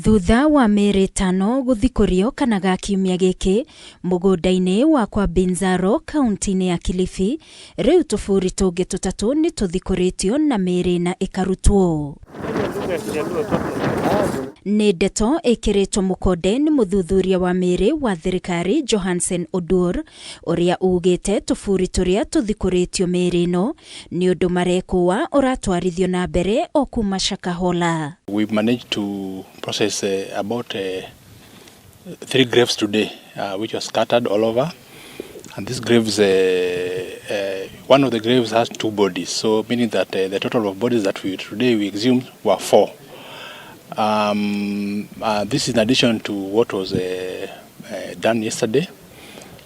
Thutha wa mĩĩrĩ ĩtano gũthikũrio kana ga kiumia gĩkĩ mũgũnda-inĩ wa kwa Binzaro kaunti-inĩ ya Kilifi, rĩu tũburi tũngĩ tũtatũ nĩ tũthikũrĩtio na mĩĩrĩ ĩna ĩkarutwo. Nĩ ndeto ĩkĩrĩtwo mũkonde nĩ mũthuthuria wa mĩĩrĩ wa thirikari Johansen Oduor ũrĩa ugĩte tũburi tũrĩa tũthikũrĩtio mĩĩrĩ ĩno nĩ ũndũ marekũa ũratwarithio na mbere o kuma Shakahola. We've managed to process about three graves today, which were scattered all over. And these graves, one of the graves has two bodies, so meaning that the total of bodies that we today we exhumed were four. This is in addition to what was done yesterday.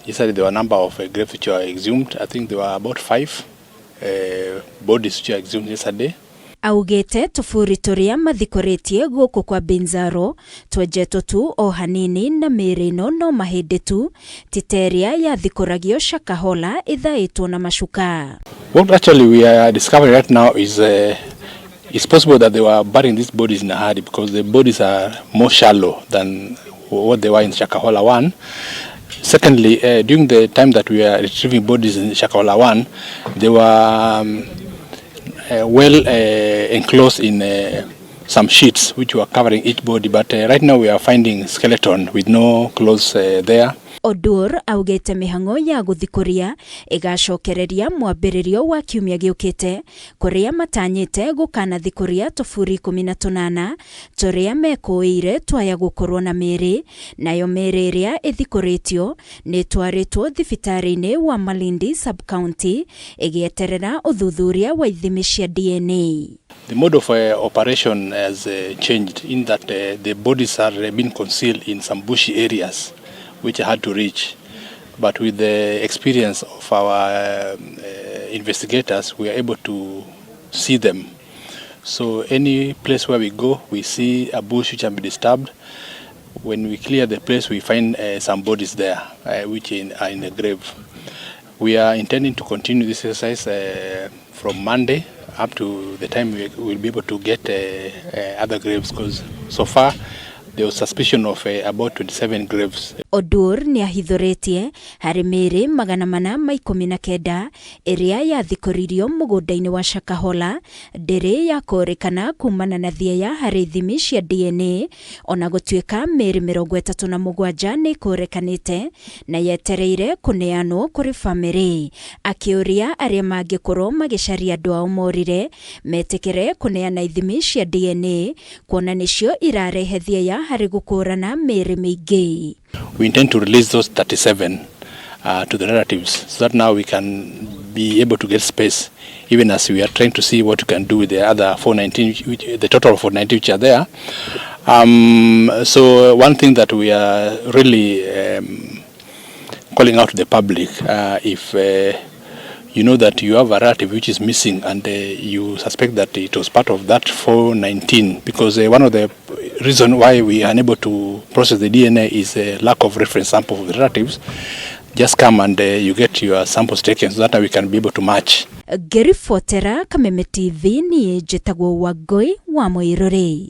Yesterday there were a number of graves which were exhumed. I think there were about five bodies which were exhumed yesterday. Augĩte tũburi tũrĩa mathikũrĩtie gũkũ kwa Binzaro twenjetwo tu o hanini na mĩĩrĩ ĩno no mahĩndĩ tu ti ta ĩrĩa yathikũragio Shakahola ĩthaĩtwo na macuka. What actually we are discovering right now is it's possible that they were burying these bodies in a hurry because the bodies are more shallow than what they were in Shakahola 1. Secondly, during the time that we are retrieving bodies in Shakahola 1, they were well enclosed in some sheets which were covering each body, but right now we are finding skeleton with no clothes there. Oduor augĩte mĩhang'o ya gũthikũria ĩgacokereria mwambĩrĩrio wa kiumia gĩũkĩte kũrĩa matanyĩte gũkanathikũria tũburi 18 tũrĩa mekũĩire twaya gũkorwo na mĩĩrĩ, nayo mĩĩrĩ ĩrĩa ĩthikũrĩtio nĩ ĩtwarĩtwo thibitarĩ-inĩ wa Malindi sub-county ĩgĩeterera ũthuthuria wa ithimi cia DNA. The mode of operation has changed in that the bodies are being concealed in some bushy areas which are hard to reach. But with the experience of our investigators, we are able to see them. So any place where we go, we see a bush which can be disturbed. When we clear the place, we find some bodies there, which are in the grave. We are intending to continue this exercise from Monday up to the time we will be able to get other graves, because so far there was suspicion of about 27 graves. Oduor nĩ ahithũrĩtie harĩ mĩĩrĩ 419 ĩrĩa yathikũririo mũgũnda-inĩ wa Shakahola ndĩrĩ yakũrĩkana kumana na thieya harĩ ithimi cia DNA, ona gũtuĩka mĩĩrĩ 37 nĩ ĩkũrĩkanĩte na yetereire kũneanwo kũrĩ bamĩrĩ. Akĩũria arĩa mangĩkorwo magĩcaria andũ ao morire metĩkĩre kũneana ithimi cia DNA kuona nĩcio irarehe thieya harĩ gũkũrana mĩĩrĩ mĩingĩ. We intend to release those 37 to the relatives so that now we can be able to get space, even as we are trying to see what we can do with the other 419, which, the total of 419 which are there. So one thing that we are really calling out to the public, if you know that you have a relative which is missing and you suspect that it was part of that 419, because one of the reason why we are unable to process the DNA is a lack of reference sample of the relatives, just come and you get your samples taken so that we can be able to match. Ngĩribotera Kameme TV, niĩ njĩtagwo Wangũi wa Mũirũrĩ.